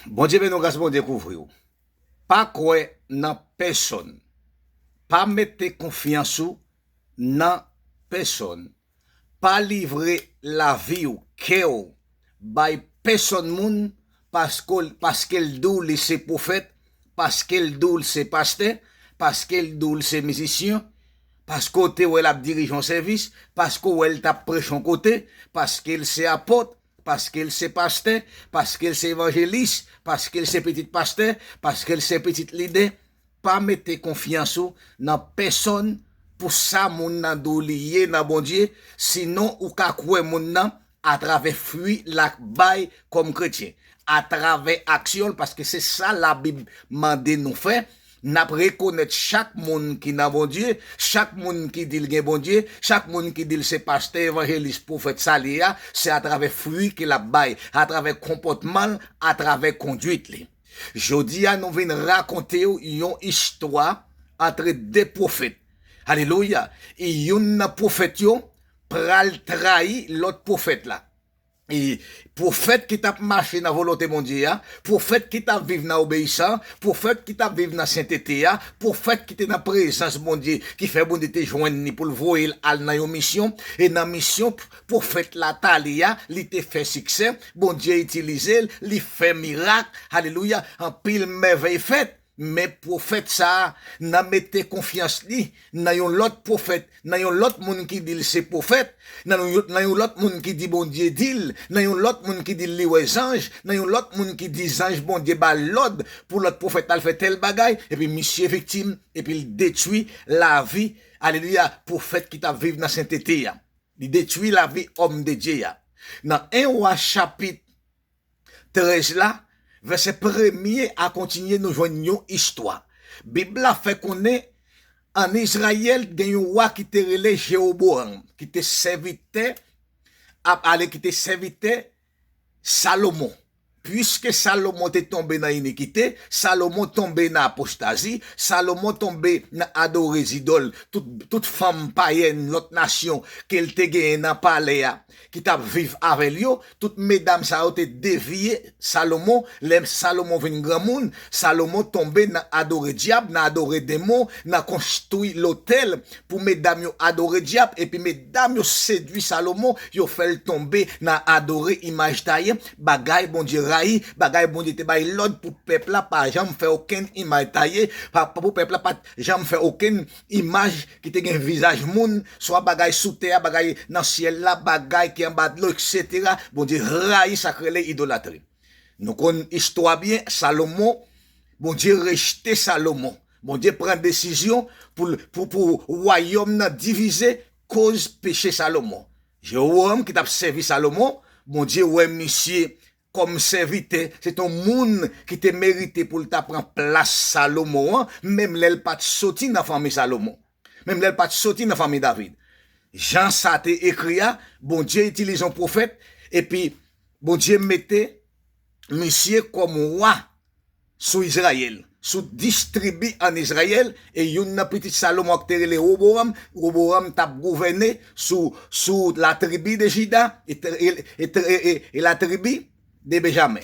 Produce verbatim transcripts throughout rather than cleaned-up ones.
Bondye beni w, gras Bondye kouvri w. Pa kwè nan pèsonn. Pa mete konfyans ou nan pèsonn. Pa livre lavi w, kè w, bay pèsonn moun paske, paske l di w li se pwofèt, paske l di w l se pastè, paske l di w l se mizisyen, paske w te wè l ap dirije yon sèvis, paske w wè l t ap preche yon kote, paske l se apot, paske l se pastè, paske l se evanjelis, paske l se pitit pastè, paske l se pitit lidè. Pa mete konfyans ou nan pèsonn pou sa moun nan di w li ye nan Bondye, sinon ou ka kwè moun nan atravè fwi l ap bay kòm kretyen, atravè aksyon l, paske se sa Labib mande nou fè. N ap rekonèt chak moun ki nan Bondye, chak moun ki di l gen Bondye, chak moun ki di l se pastè, evanjelis, pwofèt sa l ye a, se atravè fwi ke l ap bay, atravè konpòtman l, atravè konduit li. Jodi a, nou vin rakonte w yon istwa ant de pwofèt. Alelouya! E youn nan pwofèt yo pral trayi lòt pwofèt la. E pwofèt ki t ap mache nan volonte Bondye a, pwofèt ki t ap viv nan obeyisan, pwofèt ki t ap viv nan sentete a, pwofèt ki te nan prezans Bondye, ki fè Bondye te jwenn li pou l voye l al nan yon misyon, e nan misyon pwofèt la t ale a, li te fè siksè, Bondye itilize l, li fè mirak, alelouya, anpil mèvèy fèt. Men pwofèt sa a, nan mete konfyans li nan yon lòt pwofèt, nan yon lòt moun ki di l se pwofèt, nan yon, nan yon lòt moun ki di Bondye di l, nan yon lòt moun ki di l li wè zanj, nan yon lòt moun ki di zanj Bondye ba l lòd pou lòt pwofèt la al fè tèl bagay, epi misye viktim, epi l detwi lavi, alelouya, pwofèt ki t ap viv nan sentete a. Li detwi lavi òm de Dye a. Nan en Wa chapit trèz la, vèsè premye a kontinye, nou jwenn yon istwa. Bib la fè konnen ann Izrayèl gen yon wa ki te rele Jewobowam, ki te sèvitè, ap ale ki te sèvitè Salomon. Piske Salomon te tonbe nan inikite, Salomon tonbe nan apostazi, Salomon tonbe nan adore zidòl, tout, tout fanm payèn lòt nasyon ke l te genyen nan palè a, ki t ap viv avè l yo, tout medam sa yo te devye Salomon. Lè Salomon vin granmoun, Salomon tonbe nan adore dyab, nan adore denmon, nan konstwi lotèl pou medam yo adore dyab, epi medam yo sedui Salomon, yo fè l tonbe nan adore imaj taye, bagay Bondye rayi, bagay Bondye te bay lòd pou pèp la pa janm fè okenn imaj taye, pa, pou pèp la pa t janm fè okenn imaj ki te gen vizaj moun, swa bagay sou tè a, bagay nan syèl la, bagay ki anba dlo, etsetera. Bondye rayi sa k rele idolatri. Nou konn istwa byen, Salomon, Bondye rejte Salomon. Bondye pran desizyon pou, pou, pou wayòm nan divize koz peche Salomon. Jewowam ki t ap sèvi Salomon, Bondye wè misye kòm sèvitè, se t on moun ki te merite pou l ta pran plas Salomon an, menm lè l pa t soti nan fanmi Salomon, menm lè l pa t soti nan fanmi David. Jan sa te ekri a, Bondye itilize yon pwofèt, epi Bondye mete misye kòm wa sou Izrayèl, sou dis tribi ann Izrayèl, e youn nan pitit Salomon ki te rele Wobowam, Wobowam t ap gouvène sou, sou latribi de Jida e, e, e, e, e latribi de Benjamen.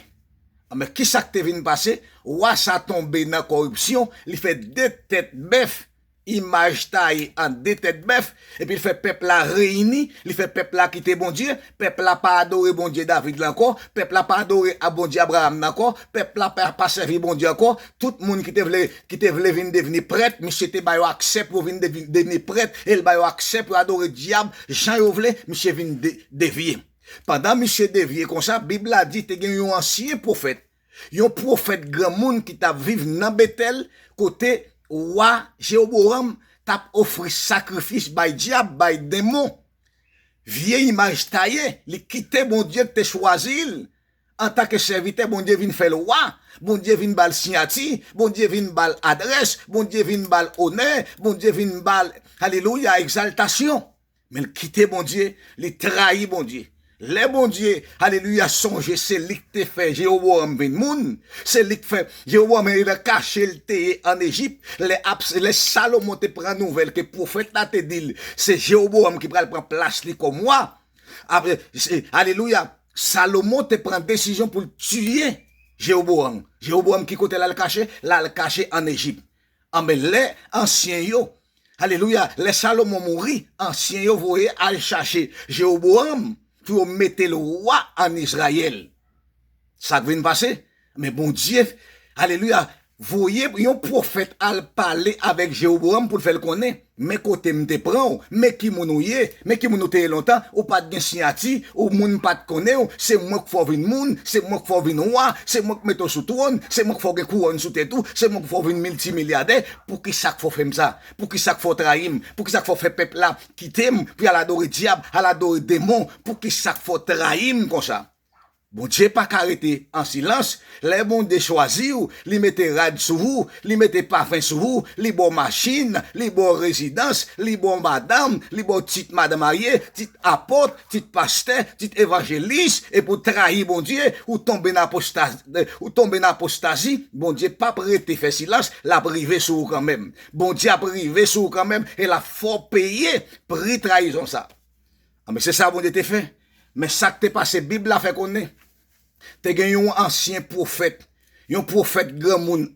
Anben, kisa k te vin pase? Wa sa tonbe nan kòripsyon, li fè de tèt bèf, imaj taye an de tèt bèf, epi l fè pèp la reyini, li fè pèp la kite Bondye, pèp la pa adore Bondye David la ankò, pèp la pa adore a Bondye Abraram nan ankò, pèp la pa, pa sèvi Bondye ankò, tout moun ki te vle, ki te vle vin devni prèt, misye te ba yo aksè pou yo vin devni, devni prèt, e l ba yo aksè pou yo adore dyab jan yo vle, misye vin de, devye. Pandan misye devye konsa, Bib la di te gen yon ansyen pwofèt, yon pwofèt granmoun ki t ap viv nan Betèl, kote wa Jewobowam t ap ofri sakrifis bay dyab, bay denmon. Vye imaj taye, li kite Bondye ki te chwazi l antanke sèvitè, Bondye vin fè l wa, Bondye vin ba l siyati, Bondye vin ba l adrès, Bondye vin ba l onè, Bondye vin ba l, alelouya, egzaltasyon. Men l kite Bondye, li trayi Bondye. Lè Bondye, alelouya, sonje se li k te fè Jewobowam vin moun, se li k fè Jewobowam rive kache l te ye ann Ejip, lè, lè Salomon te pran nouvèl ke pwofèt la te di l se Jewobowam ki pral pran plas li kòm wa, apre, alelouya, Salomon te pran desizyon pou l tiye Jewobowam. Jewobowam ki kote l al kache? L al kache ann Ejip. Anben, lè ansyen yo, alelouya, lè Salomon mouri, ansyen yo voye al chache Jewobowam pou yo mete l wa ann Izrayèl. Sa k vin pase? Men Bondye, alelouya, voye yon pwofèt al pale avèk Jewobowam pou l fè l konnen, men kote m te pran w, men ki moun ou ye, men ki moun ou te ye lontan, ou pa t gen siyati, ou moun pa t konnen w, se mwen k fè w vin moun, se mwen k fè w vin wa, se mwen k mete w sou twòn, se mwen k fè w gen kouwòn sou tèt ou, se mwen k fè w vin miltimilyadè. Poukisa k fè w fè m sa? Poukisa k fè w trayi m? Poukisa k fè w fè pèp la kite m pou y al adore dyab, al adore demon? Poukisa k fè w trayi m konsa? Bondye pa ka rete an silans. Lè Bondye chwazi w, li mete rad sou ou, li mete pafen sou ou, li ba w machin, li ba w rezidans, li ba w madanm, li ba w tit madan marye, tit apot, tit pastè, tit evanjelis, epi w trayi Bondye, ou tonbe nan apostazi, ou tonbe nan apostazi, Bondye p ap rete fè silans, l ap rive sou ou kanmenm. Bondye ap rive sou ou kanmenm, e l ap fè w peye pri trayizon sa. Anben, se sa Bondye te fè. Men sa k te pase, Bib la fè konnen, te gen yon ansyen pwofèt, yon pwofèt granmoun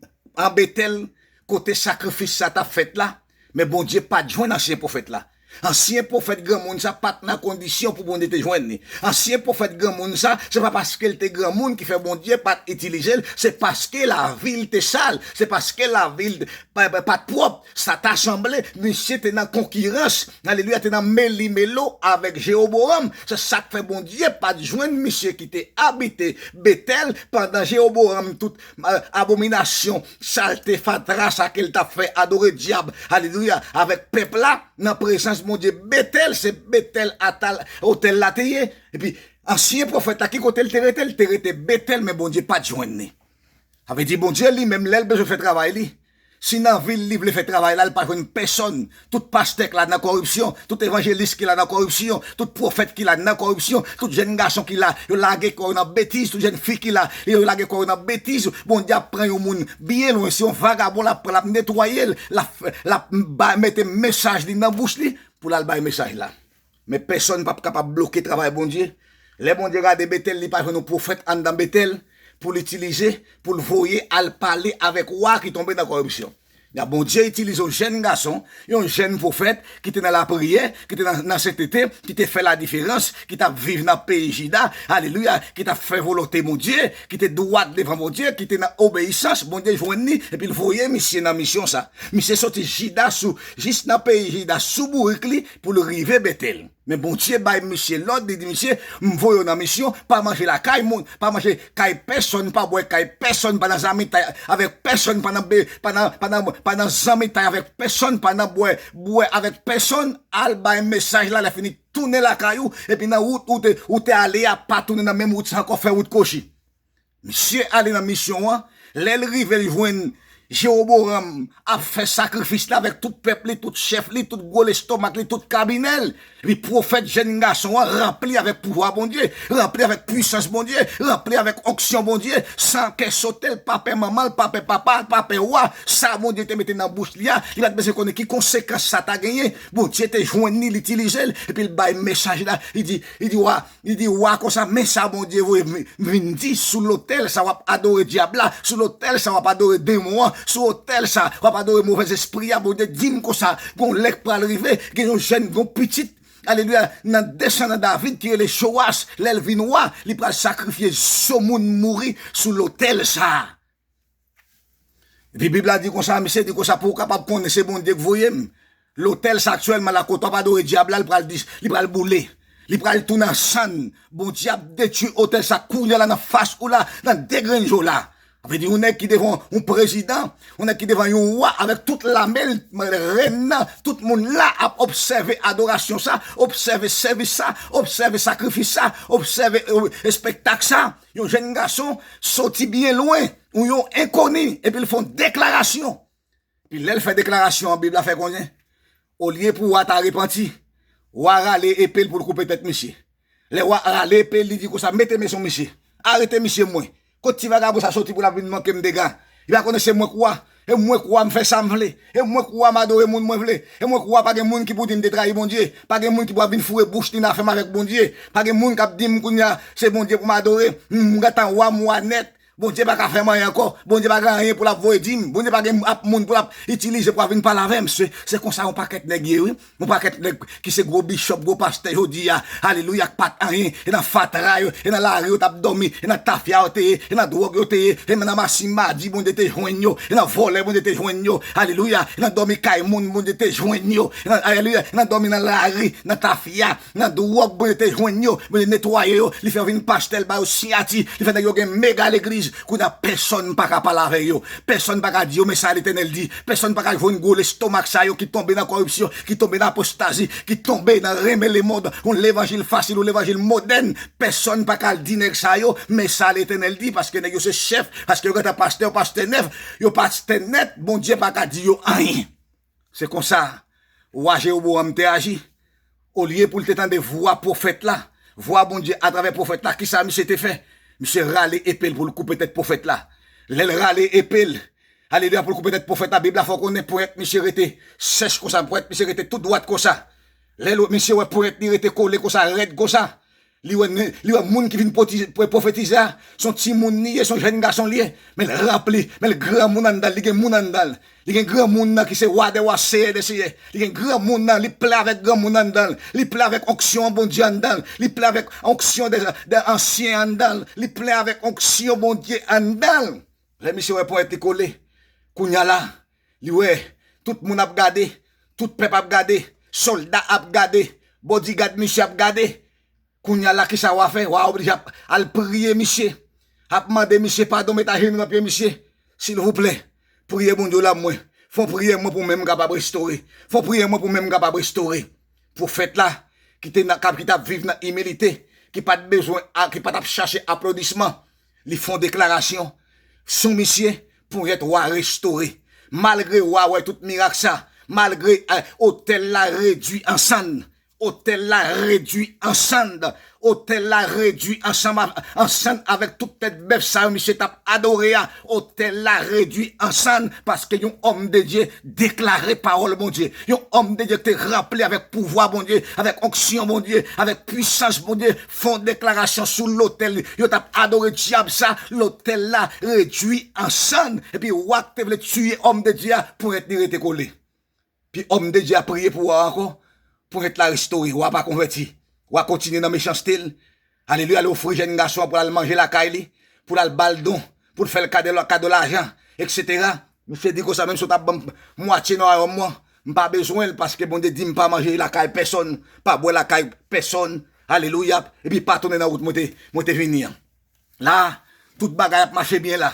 an Betèl, kote sakrifis sa t ap fèt la, men Bondye pa t jwenn ansyen pwofèt la. Ansyen pwofèt granmoun sa pa t nan kondisyon pou Bondye te jwenn li. Ansyen pwofèt granmoun sa, se pa paske l te granmoun ki fè Bondye pa t itilize l, se paske lavi l te sal, se paske lavi l pa, pa, pa t pwòp. Sa ta sanble, misye te nan konkirans, alelouya, te nan meli-melo avèk Jewobowam. Se sa k fè Bondye pa t jwenn misye ki te abite Betèl pandan Jewobowam, tout, euh, abominasyon, salte, fatra sa ke l t ap fè, adore dyab, alelouya, avèk pèp la, nan prezans Bondye. Betèl, se Betèl atal, otèl la te ye. Epi, ansyen pwofèt la, ki kote l te rete? L te rete Betèl, men Bondye pa t jwenn li. Sa vle di Bondye li menm, lè l bezwen fè travay li, si nan vil li vle fè travay la, li pa jwenn pèsonn. Tout pastè ki la nan kòripsyon, tout evanjelis ki la nan kòripsyon, tout pwofèt ki la nan kòripsyon, tout jèn gason ki la, yo lage kò yo nan betiz, tout jèn fi ki la, yo lage kò yo nan betiz. Bondye ap pran yon moun byen lwen, se yon vagabon l ap pran, l ap netwaye l, l ap, l ap ba, mete mesaj li nan bouch li pou l al bay mesaj la. Men pèsonn p ap kapab bloke travay Bondye. Lè Bondye gade Betèl, li pa jwenn yon pwofèt anndan Betèl pou l itilize, pou l voye al pale avèk wa ki tonbe nan kòripsyon. Ya Bondye itilize yon jèn gason, yon jèn pwofèt ki te nan lapriyè, ki te nan, nan sentete, ki te fè ladiferans, ki t ap viv nan peyi Jida, alelouya, ki t ap fè volonte Bondye, ki te dwat devan Bondye, ki te nan obeyisans, Bondye jwenn li, epi l voye misye nan misyon sa. Misye soti Jida sou, jis nan peyi Jida sou bourik li pou l rive Betèl. Men Bondye bay misye lòd, li di misye, m voye w nan misyon, pa manje lakay moun, pa manje kay pèsonn, pa bwè kay pèsonn, pa nan zanmitay avèk pèsonn, pa nan be, pa nan, pa nan, pa nan zanmitay avèk pèsonn, pa nan bwè, bwè avèk pèsonn, al bay mesaj la, lè fini tounen lakay ou, epi nan wout ou te, ou te ale a, pa tounen nan menm wout sa ankò, fè wout kwochi. Misye ale nan misyon an, lè l rive l jwenn Jewobowam ap fè sakrifis la avèk tout pèp li, tout chèf li, tout gwo lestomak li, tout kabinè l. Epi pwofèt jèn gason an ranpli avèk pouvwa Bondye, ranpli avèk pwisans Bondye, ranpli avèk onksyon Bondye, san kè sote l, pa pè manman l, pa pè papa l, pa pè wa. Sa Bondye te mete nan bouch li a, li pa t bezwen konnen ki konsekans sa ta genyen. Bondye te jwenn li, l itilize l, epi l bay mesaj la. Li di, li di wa, Li di wa konsa, men sa Bondye voye vin, vin di, sou lotèl sa w ap adore dyab la, sou lotèl sa w ap adore demon an, sou otèl sa w ap adore movèzespri a, Bondye di m konsa, gon lè k pral rive, gen yon jèn, gon pitit, alelouya, nan desandan David ki rele Jowas, lè l vin wa, li pral sakrifye zo moun mouri sou lotèl sa. Epi Bib la di konsa, misye di konsa, pou w kapab konnen se Bondye k voye m. Lotèl sa aktyèlman la, kote w ap adore dyab la, li pral dis-, li pral boule. Li pral tounen an sann. Bondye ap detwi otèl sa kounye a la nan fas ou la, nan de grenn je w la. Sa vle di, yon nèg ki devan yon prezidan, yon nèg ki devan yon wa avèk tout lame l, rèn nan, tout moun la ap obsève adorasyon sa, obsève sèvis sa, obsève sakrifis sa, obsève, euh, espektak sa. Yon jèn gason soti byen lwen, ou yon enkoni, epi l fè yon deklarasyon. Epi lè l fè deklarasyon an, Bib la fè konnen, olye pou wa ta repanti, wa rale epe l pou l koupe tèt misye. Lè wa rale epe l, li di konsa, mete men sou misye. Arete misye mwen. Kot ti vagabon sa soti pou l ap vin manke m dega? Li pa konnen se mwen k wa. E mwen k wa, m fè sa m vle. E mwen k wa, m adore moun mwen vle. E mwen k wa, pa gen moun ki pou di m te trayi Bondye. Pa gen moun ki pou ap vin foure bouch li nan afè m avèk Bondye. Pa gen moun k ap di m kounye a, se Bondye pou m adore. M, m gentan wa, m wa nèt. Bondye pa ka fè m anyen ankò. Bondye pa gen anyen pou l ap voye di m. Bondye pa gen ap moun pou l ap itilize pou ap vin pale avè m. Se, se konsa yon pakèt nèg ye, wi. Yon pakèt nèg ki se gwo bishop, gwo pastè jodi a. Alelouya, k pa t anyen. E nan fatra yo, e nan lari yo t ap dòmi, e nan tafya yo te ye, e nan dwòg yo te ye, e nan masin madi Bondye te jwenn yo, e nan vòlè Bondye te jwenn yo. Alelouya, e nan dòmi kay moun Bondye te jwenn yo. E nan, alelouya, e nan dòmi nan lari, nan tafya, nan dwòg Bondye te jwenn yo. Bondye netwaye yo, li fè yo vin pastè, l ba yo siyati, li fè nèg yo gen mega legliz. Kounye a pèsòn pa ka pale avè yo. Pèsòn pa ka di yo, men sa Letènèl di. Pèsòn pa ka jwenn gwo lestomak sa yo ki tonbe nan kòripsyon, ki tonbe nan apostazi, ki tonbe nan renmen lemonn, yon levanjil fasil, yon levanjil modèn. Pèsòn pa ka di nèg sa yo, men sa Letènèl di, paske nèg yo se chèf, paske yo gentan pastè, yo pastè nèf, yo pastè nèt, Bondye pa ka di yo anyen. Se konsa, wa Jewobowam te aji. Olye pou l te tande vwa pwofèt la, vwa Bondye atravè pwofèt la, kisa misye te fè? Misye rale epe l pou l koupe tèt pwofèt la. Lè l rale epe l, alelouya, pou l koupe tèt pwofèt la, Bib la fè w konnen ponyèt misye rete sèch konsa, ponyèt misye rete tou dwat konsa. Lè l, misye wè ponyèt li rete kole konsa, rèd konsa, li wè, li wè moun ki vin pwofetize a, se yon timoun li ye, se yon jèn gason li ye, men l ranpli, men l granmoun anndan l, li gen moun anndan l. Li gen granmoun nan ki se wa dè wa, seyè dè seyè. Li gen granmoun nan, li plen avèk granmoun anndan l. Li plen avèk onksyon Bondye anndan l. Li plen avèk onksyon dè, dè ansyen anndan l. Li plen avèk onksyon Bondye anndan l. Lè misye wè ponyèt li kole, kounye a la, li wè tout moun ap gade, tout pèp ap gade, sòlda ap gade, bodigad misye ap gade. Kounye a la, kisa w a fè? W a oblije ap al priye misye, ap mande misye padon, met ajenou nan pye misye. Silvouplè, priye Bondye w la mwen. Fè yon priyè mwen pou mwen m kapab restore. Fè yon priyè mwen pou mwen m kapab restore. Pwofèt la, ki te nan, k ap, ki t ap viv nan imilite, ki pa t bezwen, a, ki pa t ap chache aplodisman, li fè yon deklarasyon sou misye, ponyèt wa restore. Malgre wa wè tout mirak sa, malgre, eh, otèl la redui an sann, otèl la redui an sann, otèl la redui ansanm av-, an sann avèk tout tèt bèf sa yo misye t ap adore a, otèl la redui an sann, paske yon òm de Dye deklare pawòl Bondye. Yon òm de Dye ki te ranpli avèk pouvwa Bondye, avèk onksyon Bondye, avèk pwisans Bondye, fè yon deklarasyon sou lotèl yo t ap adore dyab sa, lotèl la redui an sann, epi wa k te vle tiye òm de Dye a, ponyèt li rete kole. Pi òm de Dye a priye pou wa ankò, ponyèt la restore, wa pa konvèti. Wa kontinye nan mechanste l. Alelouya, l ofri jèn gason an pou l al manje lakay li, pou l al ba l don, pou l fè l kado, kado lajan, etsetera. Misye di konsa, menm si w ta ban m mwatye nan wayòm mwen, m pa bezwen l, paske Bondye di m pa manje lakay pèsonn, pa bwè lakay pèsonn. Alelouya. Epi pa tounen nan wout mwen te, mwen te vini an. La, tout bagay ap mache byen la.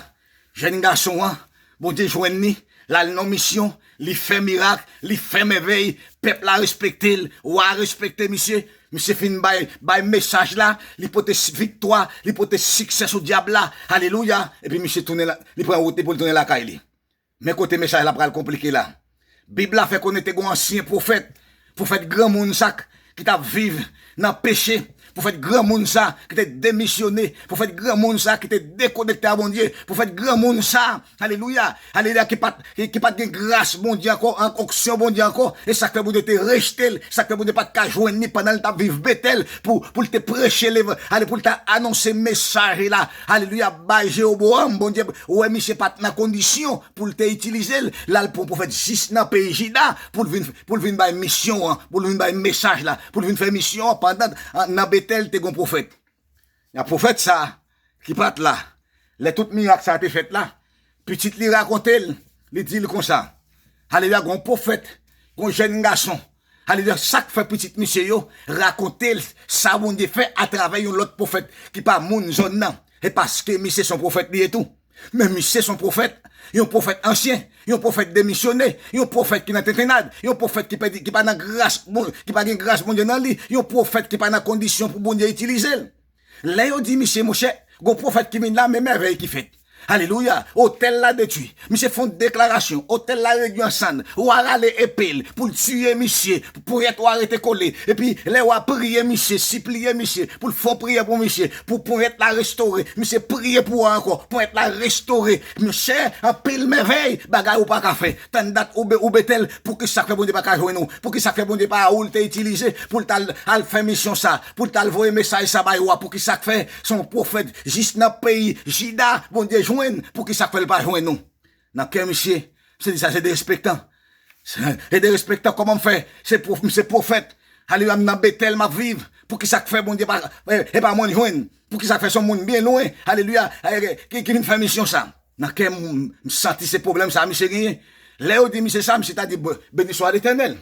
Jèn gason an, Bondye jwenn li, l al nan misyon, li fè mirak, li fè mèvèy, pèp la respekte l, wa a respekte misye. Misye fin bay, bay mesaj la, li pote s-, viktwa, li pote siksè sou dyab la. Alelouya. Epi misye tounen la, li pran wout li pou l tounen lakay li. Men kote mesaj la pral konplike la. Bib la fè konnen te gen yon ansyen pwofèt, pwofèt granmoun sa k-, ki t ap viv nan peche, pwofèt granmoun sa ki te demisyone, pwofèt granmoun sa ki te dekonekte a Bondye, pwofèt granmoun sa, alelouya, alelouya, ki pa t, ki, ki pa t gen gras Bondye ankò, an, onksyon Bondye ankò, e sa k fè Bondye te rejte l, sa k fè Bondye pa t ka jwenn li pandan l t ap viv Betèl, pou, pou l te preche lev-, ale, pou l ta anonse mesaj la, alelouya, bay Jewobowam, Bondye wè misye pa t nan kondisyon, pou l te itilize l, l al pran pwofèt jis nan peyi Jida, pou l vin, pou l vin bay misyon an, pou l vin bay mesaj la, pou l vin fè misyon an pandan, an, nan Betèl te gon pwofèt. Nan pwofèt sa a, ki pa t la, lè tout mirak sa a te fèt la, pitit li rakonte l, li di l konsa, alelouya, gon pwofèt, gon jèn gason, alelouya, sa k fè pitit misye yo rakonte l sa Bondye fè atravè yon lòt pwofèt ki pa moun zòn nan. E paske misye se yon pwofèt li ye tou. Men misye se yon pwofèt, yon pwofèt ansyen, yon pwofèt demisyone, yon pwofèt ki nan tentennad, yon pwofèt ki pèdi, ki pa nan gras Bon-, ki pa gen gras Bondye nan li, yon pwofèt ki pa nan kondisyon pou Bondye itilize l. Lè yo di misye, monchè, gon pwofèt ki vin la, men mèvèy ki fèt. Alelouya. Otèl la detwi. Misye fè yon deklarasyon. Otèl la redwi an sann. Wa rale epe l pou l tiye misye. Ponyèt wa rete kole. Epi lè wa priye misye, sipliye misye, pou l fè yon priyè pou misye, pou ponyèt la restore. Misye priye pou wa ankò. Ponyèt la restore. Monchè, anpil mèvèy, bagay ou pa ka fè. Tann dat ou be, ou Betèl, poukisa k fè Bondye pa ka jwenn ou? Poukisa k fè Bondye pa ou l te itilize pou l t al, al fè misyon sa, pou l t al voye mesaj sa bay wa? Poukisa k fè se yon pwofèt jis nan peyi Jida Bondye jwenn? Poukisa k fè l pa jwenn ou? Nan kè misye, misye di sa se derespektan. Se, se derespektan, kòman m fè? Se pwof-, m se pwofèt. Alelouya, m nan Betèl m ap viv. Poukisa k fè Bondye pa, e, e pa mwen l jwenn? Poukisa k fè se yon moun byen lwen, alelouya, e, ki, ki vin fè misyon sa? Nan kè m, m santi se pwoblèm sa misye genyen. Lè yo di misye sa, misye ta di, "Be-, beni swa Letènèl."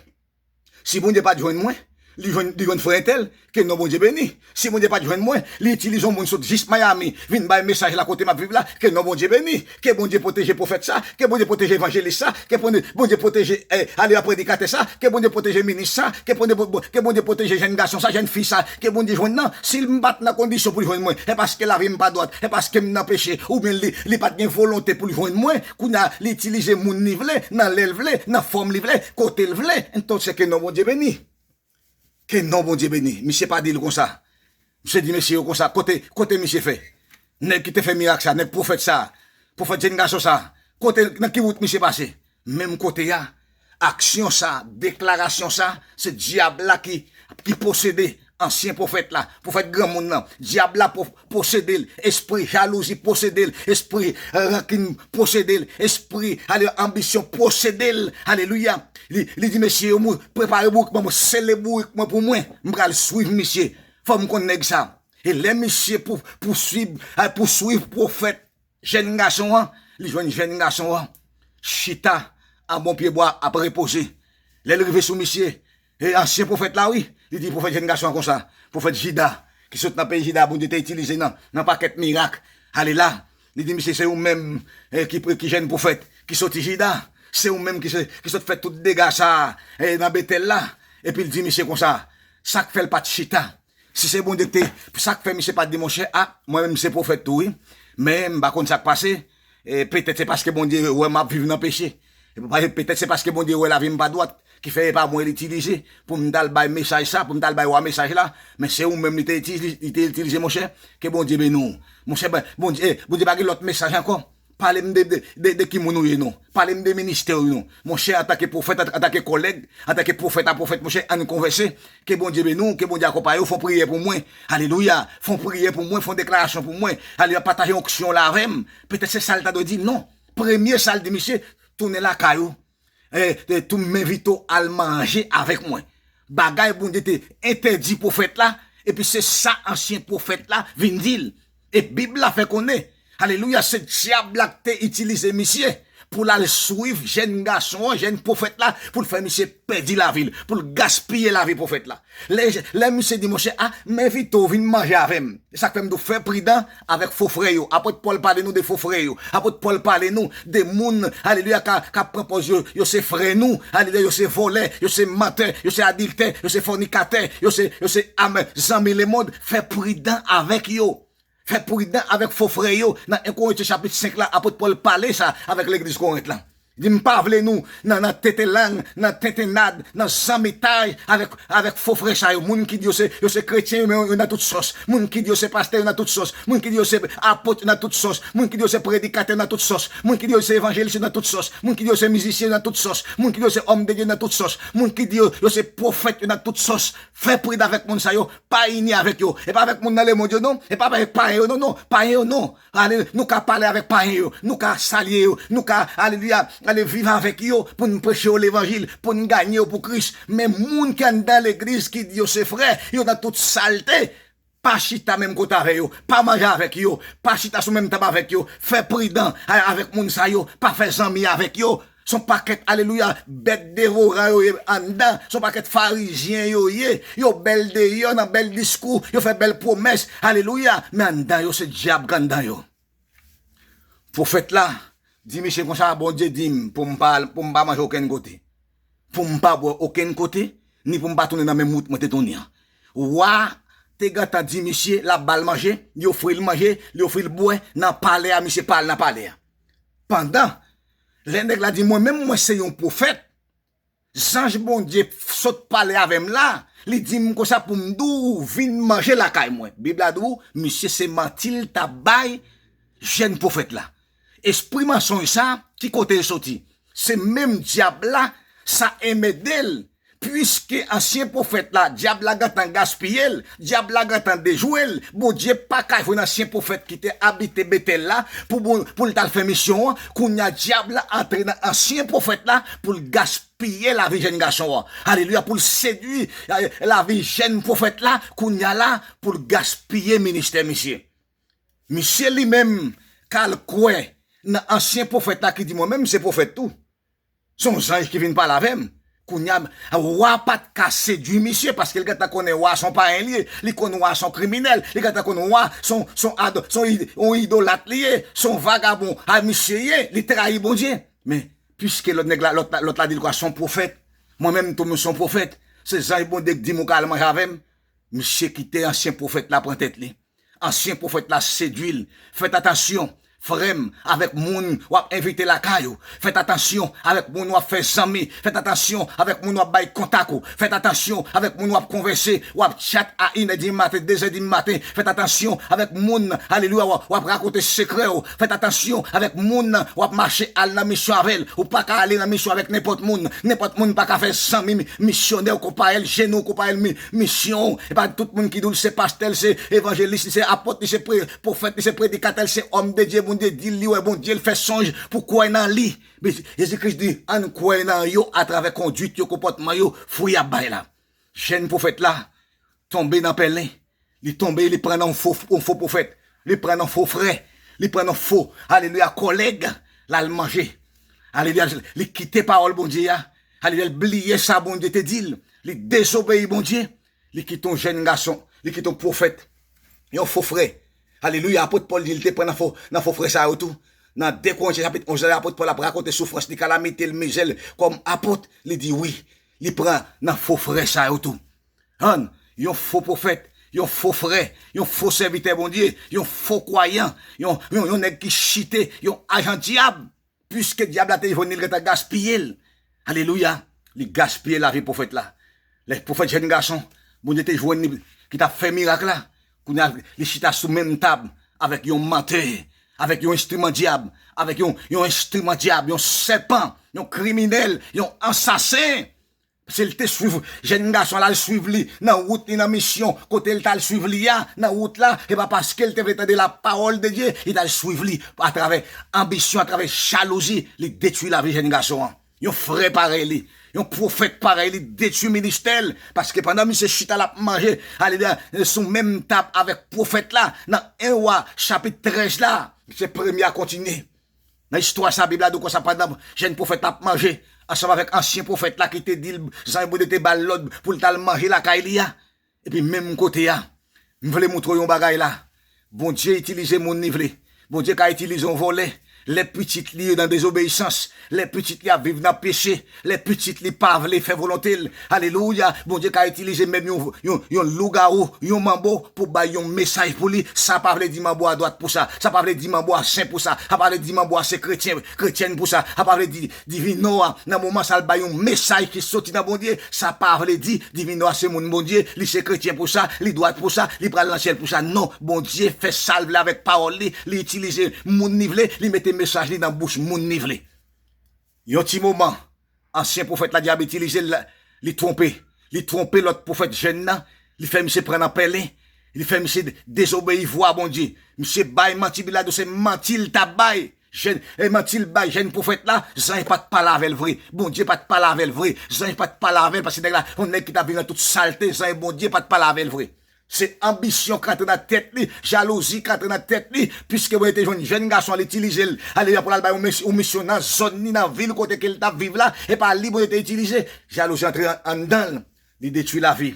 Si Bondye pa t jwenn mwen, li jwenn, li jwenn frè entèl, ke non Bondye beni. Si Bondye pa t jwenn mwen, li itilize yon moun sot jis Miami, vin bay mesaj la kote m ap viv la, ke non Bondye beni. Ke Bondye pwoteje pwofèt sa, ke Bondye pwoteje evanjelis sa, ke Bondye, Bondye pwoteje, eh, ale a predikatè sa, ke Bondye pwoteje minis sa, ke Bondye, ke Bondye pwoteje jèn gason sa, jèn fi sa, ke Bondye jwenn nan. Si m pa t nan kondisyon pou l jwenn mwen, e paske lavi m pa dwat, e paske m nan peche, oubyen li, li pa t gen volonte pou l jwenn mwen, kounye a li itilize moun li vle, nan lè l vle, nan fòm li vle, kote l vle. Entonces ke non Bondye beni. Ke non Bondye beni. Misye pa di l konsa. Misye di mesye yo konsa. Kote, kote misye fè? Nèg ki te fè mirak sa, nèg pwofèt sa, pwofèt jèn gason sa. Kote, nan ki wout misye pase? Menm kote a, aksyon sa, deklarasyon sa, se dyab la ki, ki posede ansyen pwofèt la, pwofèt granmoun nan. Dyab la po-, posede l, espri jalouzi posede l, espri, eh, rankin posede l, espri, ale, anbisyon posede l. Alelouya. Li, li di, "Mesye yo, mwen, prepare bourik mwen, mwen, sele bourik mwen pou mwen. M pral swiv misye. Fò m konn nèg sa." E lè misye pou, pou swiv, eh, pou swiv pwofèt, jèn gason an, li jwenn jèn gason an chita an bon pye bwa ap repoze. Lè l rive sou misye, e ansyen pwofèt la, wi, li di pwofèt jèn gason an konsa, pwofèt Jida, ki sot nan peyi Jida, Bondye te itilize nan, nan pakèt mirak. Ale la, li di misye, "Se ou menm, eh, ki, ki jèn pwofèt, ki soti Jida. Se ou menm ki, se, ki sot fè tout dega sa, eh, nan Betèl la." Epi l di misye konsa, sa k fè l pa t chita? Si se Bondye ki te, sa k fè misye pa t di, "Monchè, a, mwen menm se pwofèt tou, wi. Men m pa konn sa k pase. E petèt se paske Bondye wè m ap viv nan peche. E pa-, petèt se paske Bondye wè lavi m pa dwat, ki fè e pa mwen l itilize pou m t al bay mesaj sa, pou m t al bay wa mesaj la. Men se ou menm li te itilize, li te itilize, monchè. Ke Bondye beni w." Monchè, ben, Bondye, eh, Bondye pa gen lòt mesaj ankò. Pale m de, de, de, de ki moun ou ye, non. Pale m de ministè ou, non. Monchè, antanke pwofèt, an-, antanke kòlèg, antanke pwofèt a pwofèt, monchè, ann konvèse. Ke Bondye beni w, ke Bondye akonpaye w, fè yon priyè pou mwen. Alelouya. Fè yon priyè pou mwen, fè yon deklarasyon pou mwen. Alelouya, pataje onksyon la avè m. Petèt se sa l ta dwe di, non. Premye sa l di misye, tounen lakay ou. E, e, tou m envite w al manje avèk mwen. Bagay Bondye te entèdi pwofèt la, epi se sa ansyen pwofèt la vin di l. E Bib la fè konnen, alelouya, se dyab la k te itilize misye pou l al swiv jèn gason an, jèn pwofèt la, pou l fè misye pèdi lavi l, pou l gaspiye lavi pwofèt la. Lè, lè misye di, "Monchè, a, m envite w vin manje avè m." E sa k fè m di w fè pridan avèk fo frè yo. Apot Pòl pale nou de fo frè yo. Apot Pòl pale nou de moun, alelouya, ka, ka pran pòz yo, yo se frè nou. Alelouya, yo se vòlè, yo se mantè, yo se adiltè, yo se fònikatè, yo se, yo se, amèn, zanmi lemonn. Fè pridan avèk yo. Fè pridan avèk fo frè yo. Nan en Korentyen chapit senk la, apot Pòl pale sa avèk legliz Korent lan. Di, "M pa vle nou nan, nan tenten lang, nan tentennad, nan zanmitay avèk, avèk fo frè sa yo." Moun ki di yo se, yo se kretyen, yo, men yo nan tout sòs. Moun ki di yo se pastè, yo nan tout sòs. Moun ki di yo se apot, yo nan tout sòs. Moun ki di yo se predikatè, yo nan tout sòs. Moun ki di yo se evanjelis, yo nan tout sòs. Moun ki di yo se mizisyen, yo nan tout sòs. Moun ki di yo se òm de Dye, yo nan tout sòs. Moun ki di yo, yo se pwofèt, yo nan tout sòs. Fè pridan avèk moun sa yo. Pa ini avèk yo. E pa avèk moun nan lemonn yo, non. E pa avèk payen yo, non, non. Payen yo, non. Ale, nou ka pale avèk payen yo, nou ka salye yo, nou ka, alelouya, ale viv avèk yo pou n preche yo levanjil, pou n ganye yo pou Kris. Men moun ki anndan legliz ki di yo se frè, yo nan tout salte. Pa chita menm kote avè yo, pa manje avèk yo, pa chita sou menm tab avèk yo. Fè pridan a-, avèk moun sa yo, pa fè zanmi avèk yo. Se yon pakèt, alelouya, bèt devoran yo ye anndan. Se yon pakèt farizyen yo ye. Yo bèl deyò nan bèl diskou. Yo fè bèl pwomès. Alelouya. Men anndan yo, se dyab k anndan yo. Pwofèt la di misye konsa, "Bondye di m pou m pa, pou m pa manje okenn kote. Pou m pa bwè okenn kote, ni pou m pa tounen nan menm wout mwen te tounen an." Wa te gentan di misye l ap ba l manje, li ofri l manje, li ofri l bwè nan palè a, misye pa al nan palè a. Pandan, lè nèg la di, mwen menm, mwen se yon pwofèt, zanj Bondye sot pale avè m la, li di m konsa pou m di w vin manje lakay mwen. Bib la di w, misye se manti l t ap bay jèn pwofèt la. Espri mansonj sa, ki kote l soti? Se menm dyab la, sa enmède l. Piske ansyen pwofèt la, dyab la gentan gaspiye l, dyab la gentan dejwe l. Bondye pa ka jwenn ansyen pwofèt ki te abite Betèl la pou, pou, pou l t al fè misyon an. Kounye a, dyab la antre nan ansyen pwofèt la pou l gaspiye lavi jèn gason an. Alelouya, pou l sedui, eh, lavi jèn pwofèt la, kounye a la, pou l gaspiye ministè misye. Misye li menm, ka l kwè nan ansyen pwofèt la ki di, mwen menm, se pwofèt tou. Se yon zanj ki vin pale avè m. Kounye a, wa pa t ka sedui misye, paske l gentan konnen wa se yon payen li ye, li konn wa se yon kriminèl, li gentan konn wa se yon, se yon ado-, se yon id-, yon idolat li ye, se yon vagabon a misye ye, li trayi Bondye. Men, piske lòt nèg la, lòt la, lòt la di l kwa se yon pwofèt, mwen menm tou m se yon pwofèt, se zanj Bondye k di m ou ka al manje avè m, misye kite ansyen pwofèt la pran tèt li. Ansyen pwofèt la sedui l. Fèt atansyon, frè m, avèk moun w ap envite lakay ou. Fèt atansyon avèk moun w ap fè zanmi. Fèt atansyon avèk moun w ap bay kontak ou. Fèt atansyon avèk moun w ap konvèse, w ap tchat a inè di maten, dezè di maten. Fèt atansyon avèk moun, alelouya, w ap, w ap rakonte sekrè ou. Fèt atansyon avèk moun w ap mache al nan misyon avè l. Ou pa ka ale nan misyon avèk nenpòt moun. Nenpòt moun pa ka fè zanmi mi-, misyonè w konpayèl, jenou w konpayèl mi-, misyon w. E pa tout moun ki di w l se pastè, l se evanjelis, li se apot, li se pre-, pwofèt, li se predikatè, l se òm de Dye, Bondye di l, li wè Bondye, l fè sonj pou kwè nan li. Men Jezi Kris di, ann kwè nan yo atravè konduit yo, konpòtman yo, fwi y ap bay la. Jèn pwofèt la tonbe nan pèlen. Li tonbe, li pran nan yon fo, yon fo pwofèt. Li pran nan fo frè. Li pran nan fo, alelouya, kòlèg. L al manje. Alelouya, li kite pawòl Bondye a. Alelouya, l bliye sa Bondye te di l. Li dezobeyi Bondye. Li kite yon jèn gason. Li kite yon pwofèt. Yon fo frè. Alelouya, apot Pòl di l te pran nan fo, nan fo frè sa yo tou. Nan de Korentyen chapit onz la, apot Pòl ap rakonte soufrans li, kalamite l, mizè l kòm apot. Li di wi, li pran nan fo frè sa yo tou. Ann, yon fo pwofèt, yon fo frè, yon fo sèvitè Bondye, yon fo kwayan, yon, yon, yon nèg ki chite, yon ajan dyab. Piske dyab la te jwenn li, l gentan gaspiye l. Alelouya. Li gaspiye lavi pwofèt la. Lè pwofèt jèn gason, Bondye te jwenn li, ki t ap fè mirak la, kounye a, li chita sou menm tab avèk yon mantè, avèk yon enstriman dyab, avèk yon, yon enstriman dyab, yon sèpan, yon kriminèl, yon ansasen. Se l te swiv jèn gason la, l swiv li nan wout li, nan misyon, kote l t al swiv li a, nan wout la, e pa paske l te vle tande lapawòl de Dye, li t al swiv li atravè anbisyon, atravè jalouzi, li detwi lavi jèn gason an. Yon frè parèy li, yon pwofèt parèy li, detwi ministè l, paske pandan misye chita l ap manje, alelouya, sou menm tab avèk pwofèt la, nan en Wa chapit trèz la, se premye a kontinye. Nan istwa sa, Bib la di w konsa, pandan jèn pwofèt la ap manje ansanm avèk ansyen pwofèt la ki te di l, zanj Bondye te ba l lòd pou l t al manje lakay li a. Epi menm kote a, m vle montre w yon bagay la. Bondye itilize moun li vle. Bondye ka itilize yon vòlè. Lè pitit li nan dezobeyisans, lè pitit li ap viv nan peche, lè pitit li pa vle fè volonte l. Alelouya. Bondye ka itilize menm yon, yon, yon lougawou, yon manbo pou bay yon mesaj pou li. Sa pa vle di manbo a dwat pou sa. Sa pa vle di manbo a sen pou sa. Sa pa vle di manbo a se kretyen, kretyèn pou sa. Sa pa vle di divinò a, nan moman sa, l bay yon mesaj ki soti nan Bondye. Sa pa vle di divinò a se moun Bondye, li se kretyen pou sa, li dwat pou sa, li pral nan syèl pou sa. Non, Bondye fè sa l vle avèk pawòl li, li itilize moun li vle, li mete mesaj li nan bouch moun li vle. Yon ti moman, ansyen pwofèt la, dyab itilize l, li twonpe. Li twonpe lòt pwofèt jèn nan, li fè misye pran nan pèlen, li fè misye dezobeyi vwa Bondye. Misye bay manti, Bib la di w se manti l t ap bay. Jèn, e manti l bay jèn pwofèt la, zanj pa t pale avè l vre. Bondye pa t pale avè l vre. Zanj pa t pale avè l, paske nèg la, yon nèg ki t ap viv nan tout salte, zanj Bondye pa t pale avè l vre. Se anbisyon k rantre nan tèt li, jalouzi k rantre nan tèt li, piske Bondye te jwenn jèn gason an, l itilize l. Alelouya, pou l al bay yon mis-, yon misyon nan zòn li, nan vil kote ke l t ap viv la, e pa li Bondye te itilize. Jalouzi antre an-, anndan l, li detwi lavi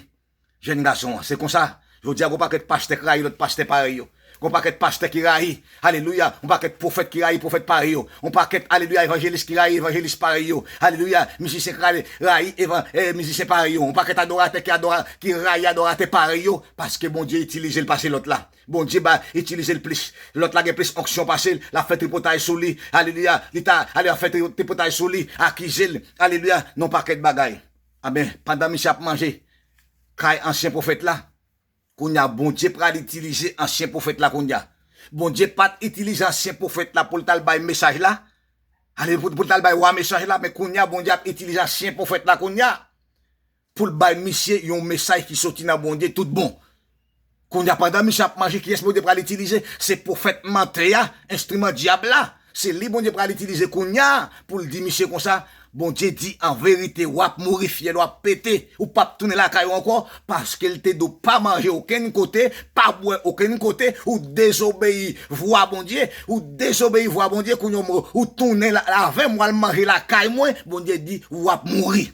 jèn gason an. Se konsa, jodi a, gon pakèt pastè k rayi lòt pastè parèy yo. Gon pakèt pastè ki rayi, alelouya, yon pakèt pwofèt ki rayi pwofèt parèy yo, yon pakèt, alelouya, evanjelis ki rayi evanjelis parèy yo, alelouya, mizisyen ki rayi, rayi evan, eh, mizisyen parèy yo, yon pakèt adoratè ki adora, ki rayi adoratè parèy yo, paske Bondye itilize l pase lòt la. Bondye ba itilize l plis. Lòt la gen plis onksyon pase l, l ap fè tripotay sou li. Alelouya. Li ta, alelouya, fè tri, tripotay sou li, akize l. Alelouya, nan pakèt bagay. Amen. Pandan misye ap manje kay ansyen pwofèt la, kounye a Bondye pral itilize ansyen pwofèt la kounye a. Bondye pa t itilize ansyen pwofèt la pou l t al bay mesaj la. Ale pou, pou l t al bay wa mesaj la, men kounye a Bondye ap itilize ansyen pwofèt la kounye a. Pou l bay misye yon mesaj ki soti nan Bondye tout bon. Kounye a, pandan misye ap manje, kiyès Bondye pral itilize? Se pwofèt mantè a, enstriman dyab la. Se li Bondye pral itilize kounye a pou l di misye konsa, Bondye di, an verite, w ap mouri, fyèl w ap pete, ou p ap tounen lakay ou ankò, paske l te di w pa manje okenn kote, pa bwè okenn kote, ou dezobeyi vwa Bondye, ou dezobeyi vwa Bondye, kounye a ou tounen la, avè m, w al manje lakay mwen, Bondye di, w ap mouri.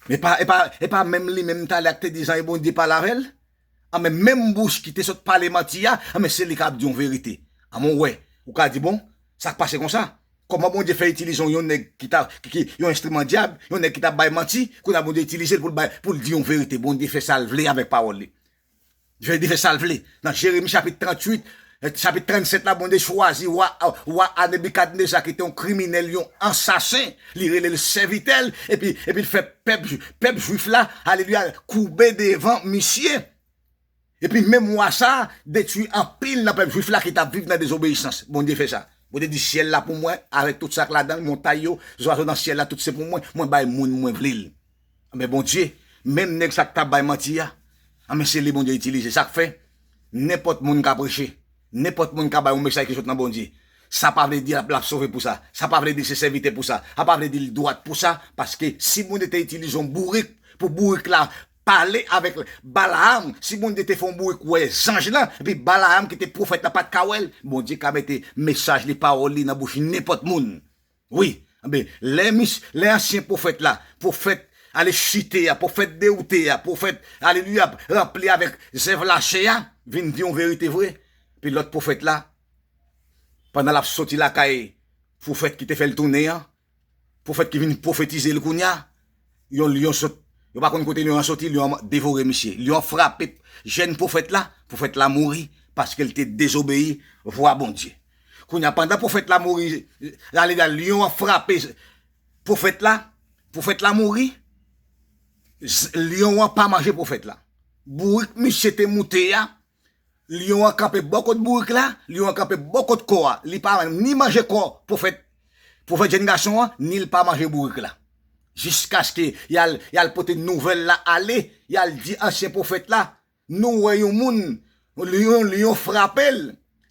E pa, e pa, e pa menm li menm talè a k te di zanj Bondye pale avè l? Anben, menm bouch ki te sot pale manti a, anben, se li k ap di yon verite. Anben, w wè, ou ka di, bon, sa k pase konsa? Kòman Bondye fè itilize yon, yon nèg ki ta, ki, ki, yon enstriman dyab, yon nèg ki t ap bay manti, kounye a Bondye itilize l pou l bay, pou l di yon verite? Bondye fè sa l vle avèk pawòl li. Bondye fè sa l vle. Nan Jeremi chapit tranntuit, eh, chapit trannsèt la, Bondye chwazi wa, wa a Nebikadneza ki te yon kriminèl, yon ansasen. Li rele l sèvitè l, epi, epi l fè pèp, pèp jwif la, alelouya, koube devan misye. Epi menm wa sa a detwi anpil nan pèp jwif la ki t ap viv nan dezobeyisans. Bondye fè sa. Bondye di, syèl la pou mwen, avèk tout sa k ladan l, montay yo, zwazo nan syèl la, tout se pou mwen. Mwen bay moun mwen vle l. Men Bondye, menm nèg sa k t ap bay manti a, anben, se li Bondye itilize. Sa k fè, nenpòt moun ka preche, nenpòt moun ka bay yon mesaj ki sot nan Bondye. Sa pa vle di l ap, l ap sove pou sa. Sa pa vle di l se sèvitè pou sa. Sa pa vle di l dwat pou sa, paske si Bondye te itilize yon bourik pou bourik la pale avèk Balaam, si Bondye te fè yon bourik wè zanj lan, epi Balaam ki te pwofèt la pa t ka wè l, Bondye ka mete mesaj li, pawòl li nan bouch nenpòt moun. Wi, anben, lè mis, lè ansyen pwofèt la, pwofèt ale chite a, pwofèt dewoute a, pwofèt, alelouya, ranpli avèk zèv lachè a, vin di yon verite vre, epi lòt pwofèt la, pandan l ap soti lakay pwofèt ki te fè l tounen an, pwofèt ki vin pwofetize l kounye a, yon lyon sot, yo pa konn kote lyon an soti, lyon an devore misye. Lyon an frape jèn pwofèt la, pwofèt la mouri paske l te dezobeyi vwa Bondye. Kounye a, pandan pwofèt la mouri, ale la, lyon an frape pwofèt la, pwofèt la mouri, z- lyon an pa manje pwofèt la. Bourik misye te moute a, lyon an kanpe bò kot bourik la, lyon an kanpe bò kot kò a. Li pa ni manje kò pwofèt, pwofèt jèn gason an, ni l pa manje bourik la. Jiskaske y al, y al pote nouvèl la ale, y al di ansyen pwofèt la, nou wè yon moun, lyon, lyon frape l,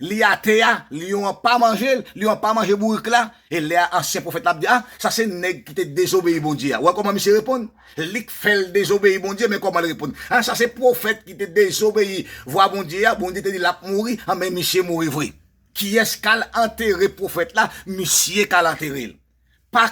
li atè a, lyon an pa manje l, lyon an pa manje bourik la, e lè a ansyen pwofèt la ap di, a, sa se nèg ki te dezobeyi Bondye a. Ou wè kòman misye reponn? Li k fè l dezobeyi Bondye, men kòman l reponn? A, sa se pwofèt ki te dezobeyi vwa Bondye a, Bondye te di l ap mouri, anben misye mouri vre. Kiyès k al antere pwofèt la? Misye k al antere l. Pa,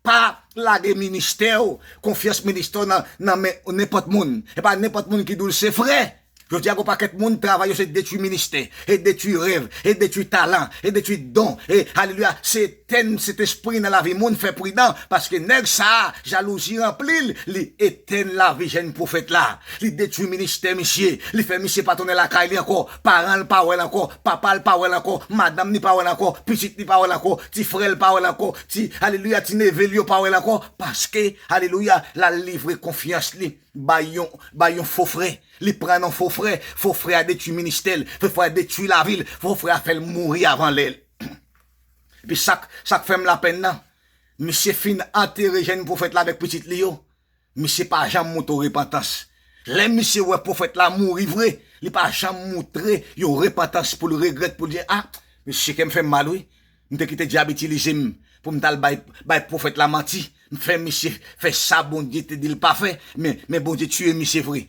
pa lage ministè w, konfyans ministè w nan, nan men nenpòt moun. E pa nenpòt moun ki di w l se frè. Jodi a, gon pakèt moun, travay yo se detwi ministè, e detwi rèv, e detwi talan, e detwi don, e, alelouya, se etèn Sentespri nan lavi moun, fè pridan, paske nèg sa a, jalouzi ranpli l, li etèn lavi jèn pwofèt la, li detwi ministè misye, li fè misye pa tounen lakay li ankò, paran l pa wè l ankò, papa l pa wè l ankò, madanm li pa wè l ankò, pitit li pa wè l ankò, ti frè l pa wè l ankò, ti, alelouya, ti neve l yo pa wè l ankò, paske, alelouya, l al livre konfyans li bay yon, bay yon fo frè. Li pran yon fo frè, fo frè a detwi ministè l, fo frè a detwi lavi l, fo frè a fè l mouri avan lè l. Epi sa k, sa k fè m lapenn nan, misye fin antere jèn pwofèt la avèk pitit li yo. Misye pa janm montre repantans. Lè misye wè pwofèt la mouri vre, li pa janm montre yon repantans pou l regrèt, pou l di, a, mesye, kè m fè m mal wi. M te kite dyab itilize m pou m t al bay, bay pwofèt la manti. M fè misye fè sa Bondye te di l pa fè, men, men Bondye tiye misye vre.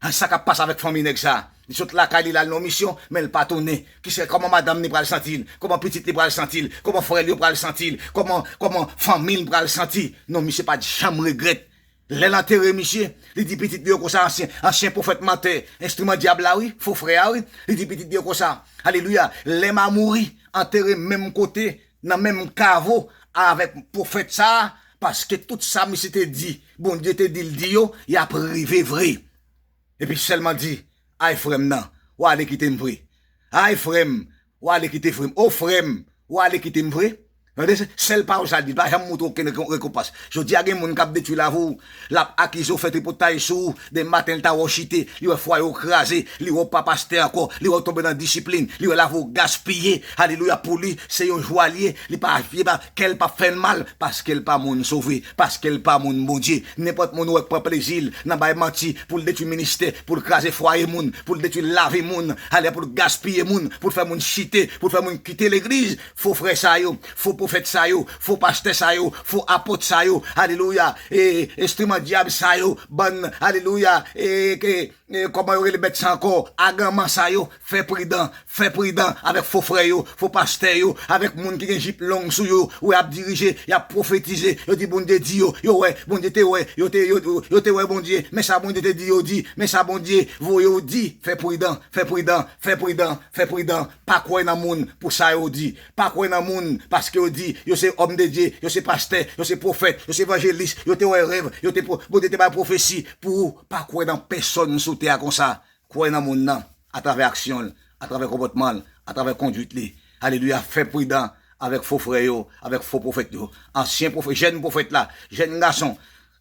A, sa k ap pase avèk fanmi nèg sa a? Li sot lakay li, l al nan misyon, men l pa tounen. Kisa, kòman madanm li pral santi l? Kòman pitit li pral santi l? Kòman frè l yo pral santi l? Kòman, kòman fanmi l pral santi? Non, misye pa t janm regrèt. Lè l antere misye, li di pitit li yo konsa, ansyen, ansyen pwofèt mantè, enstriman dyab la wi, fo frè a wi. Li di pitit li yo konsa, alelouya, lè m a mouri, antere menm kote, nan menm kavo avèk pwofèt sa a, paske tout sa misye te di, Bondye te di l di yo, y ap rive vre. Epi sèlman di, ay frè m nan, w ale kite m vre. Ay frè m, w ale kite frè m. O frè m, w ale kite m vre. Tande, sèl pawòl sa l di, l pa janm montre okenn rekonpans. Jodi a gen moun k ap detwi lavi w, l ap akize w, fè tripotay sou ou, demen maten l ta wè w chite, li wè fwaye w kraze, li wè w pa pastè ankò, li wè w tonbe nan disiplin, li wè lavi w gaspiye. Alelouya, pou li, se yon jwa l ye, li pa, li pa, kè l p ap fè l mal, paske l pa moun sove, paske l pa moun Bondye. Nenpòt moun ou wè k pran plezi l nan bay manti pou l detwi ministè, pou l kraze fwaye moun, pou l detwi lavi moun, ale pou l gaspiye moun, pou l fè moun chite, pou l fè moun kite legliz. Fo frè sa yo, fo pwofèt sa yo, fo pastè sa yo, fo apot sa yo, alelouya, e, enstriman dyab sa yo, bann, alelouya, e, ke, e, kòman yo rele bèt sa ankò, aganman sa yo, fè pridan, fè pridan avèk fo frè yo, fo pastè yo, avèk moun ki gen jip long sou yo, ou ap dirije, y ap pwofetize, yo di Bondye di yo, yo wè, Bondye te wè, yo te, yo, yo te wè Bondye, men sa Bondye te di yo di, men sa Bondye voye yo di, fè pridan, fè pridan, fè pridan, fè pridan, pa kwè nan moun pou sa yo di, pa kwè nan moun paske yo di, yo se òm de Dye, yo se pastè, yo se pwofèt, yo se evanjelis, yo te wè rèv, yo te, Bondye te bay pwofesi pou ou, pa kwè nan pèsòn sou tè a konsa. Kwè nan moun nan, atravè aksyon l, atravè konpòtman l, atravè kondwit li. Alelouya, fè pridan avèk fo frè yo, avèk fo pwofèt yo. Ansyen pwofèt, jèn pwofèt la, jèn gason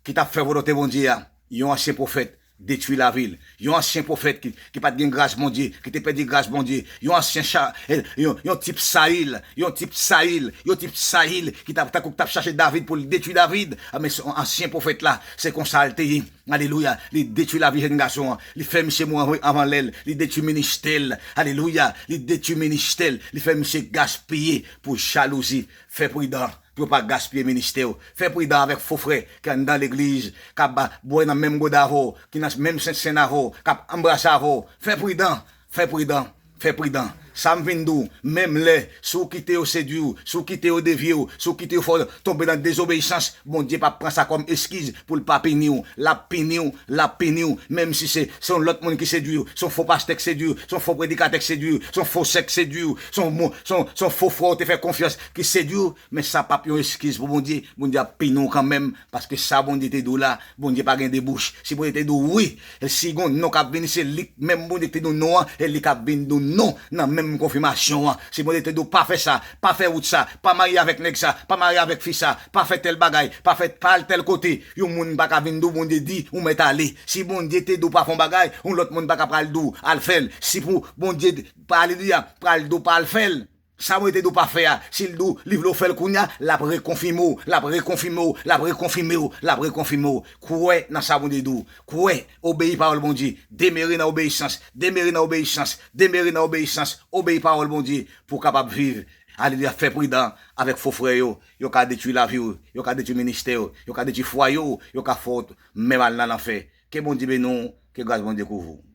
ki t ap fè volonte Bondye a, yon ansyen pwofèt detwi lavi l. Yon ansyen pwofèt ki, ki pa t gen gras Bondye, ki te pèdi gras Bondye. Yon ansyen cha, eh, yon, yon tip Sayil, yon tip Sayil, yon tip Sayil ki t ap, tankou k t ap chache David pou l detwi David. A, men se yon ansyen pwofèt la, se konsa l te ye. Alelouya. Li detwi lavi jèn gason an. Li fè misye mouri anvan, anvan lè l. Li detwi ministè l. Alelouya. Li detwi ministè l. Li fè misye gaspiye pou jalouzi. Fè pridan pou yo pa gaspiye ministè w. Fè pridan avèk fo frè ki anndan legliz, k ap ba, bwè nan menm gode avè w, ki nan menm sentsenn avè w, k ap anbrase avè w. Fè pridan. Fè pridan. Fè pridan. Sa m vin di w, menm lè, si w kite yo sedui w, si w kite yo devye w, si w kite yo fè w tonbe nan dezobeyisans, Bondye p ap pran sa kòm eskiz pou l pa pini w. L ap pini w, l ap pini w. Menm si se, se yon lòt moun ki sedui w, se yon fo pastè k sedui w, se yon fo predikatè k sedui w, se yon fo sèk k sedui w, se yon mo-, se yon, se yon fo frè w te fè konfyans ki sedui w, men sa p ap yon eskiz pou Bondye. Bondye ap pini w kanmenm, paske sa Bondye te di w la, Bondye pa gen de bouch. Si Bondye te di w wi, si gen yon non k ap vini, se li menm Bondye ki te di w non an, e li k ap vin di w non nan menm konfimasyon an. Si Bondye te di w pa fè sa, pa fè wout sa, pa marye avèk nèg sa, pa marye avèk fi sa, pa fè tèl bagay, pa fè, pa al tèl kote, yon moun pa ka vin di w Bondye di ou mèt ale. Si Bondye te di w pa fè yon bagay, yon lòt moun pa ka pral di w al fè l. Si pou Bondye, pa, alelouya, pral di w pa al fè l, sa Bondye te di w pa fè a, si l di w li vle w fè l kounye a, l ap rekonfime w, l ap rekonfime w, l ap rekonfime w, l ap rekonfime w. Kwè nan sa Bondye di w. Kwè, obeyi pawòl Bondye. Demere nan obeyisans, demere nan obeyisans, demere nan obeyisans. Obeyi pawòl Bondye pou w kapab viv. Alelouya, fè pridan avèk fo frè yo. Yo ka detwi lavi w, yo ka detwi ministè w, yo ka detwi fwaye w, yo ka fè w menm al nan lanfè. Ke Bondye beni w, ke gras Bondye kouvri w.